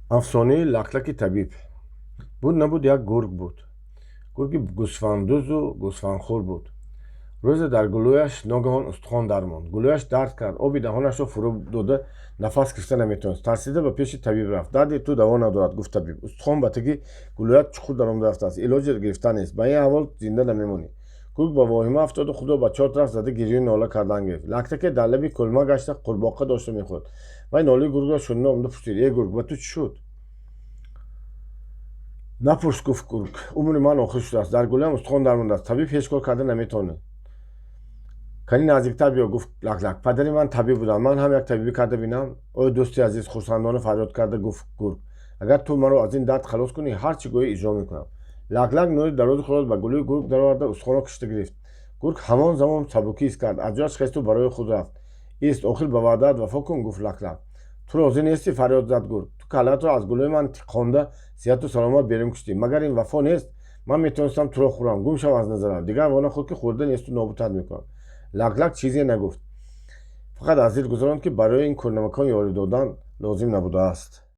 Афсонаи Лаклаки табиб. Буд, набуд, як гург буд. Гурги гӯсфанддузду гӯсфандхӯр буд. Рӯзе дар гулӯяш ногаҳон устухон дармонд. Гулӯяш дард кард, оби даҳонашро фурӯ дода, нафас гирифта наметавонист. Тарсида ба пеши табиб рафт. «Дарди ту даво надорад, — гуфт табиб. — Устухон ба таги гулӯят чуқур даромада рафтааст. Илоҷи гирифтан нест. Ба ин аҳвол зинда намемонӣ.» Гург ба воҳима афтоду худро ба чор тараф зада, гирёю нола кардан гирифт. Лаклаке дар лаби кӯлма гашта, қурбоқа дошта мехӯрд. Вай нолаи гургро шунида, омада пурсид: «Э гург, ба ту чӣ шуд?» «Напурс, — гуфт гург. — Умри ман охир шудааст. Дар гулӯям устухон дармондааст. Табиб ҳеҷ кор карда наметавонад.» «Кани наздиктар биё, — гуфт Лаклак. — Падари ман табиб буданд. Ман ҳам як табибӣ карда бинам.» «Ой, дӯсти азиз, — хурсандона фарёд карда гуфт гург, — агар ту маро аз ин дард халос кунӣ, ҳар чӣ гӯӣ, иҷро мекунам.» Лаклак нӯри дарози худро ба гулӯи гург дароварда, устухонро кашида гирифт. Гург ҳамон замон сабукӣ ҳис кард, аз ҷояш хесту барои худ рафт. «Ист, охир ба ваъдаат вафо кун, — гуфт Лаклак. — Ту розӣ нестӣ, — фарёд зад гург. — Ту каллаатро аз гулӯи ман тиқонда, сиҳату саломат берун кушидӣ. Магар ин вафо нест? Ман метавонистам туро хӯрам. Гум шав аз назарам, дигар вонахӯр, ки хӯрда несту нобудат мекунам.» Лаклак чизе нагуфт, фақат аз дил гузаронд, ки барои ин кӯрнамакон ёрӣ додан лозим набудааст.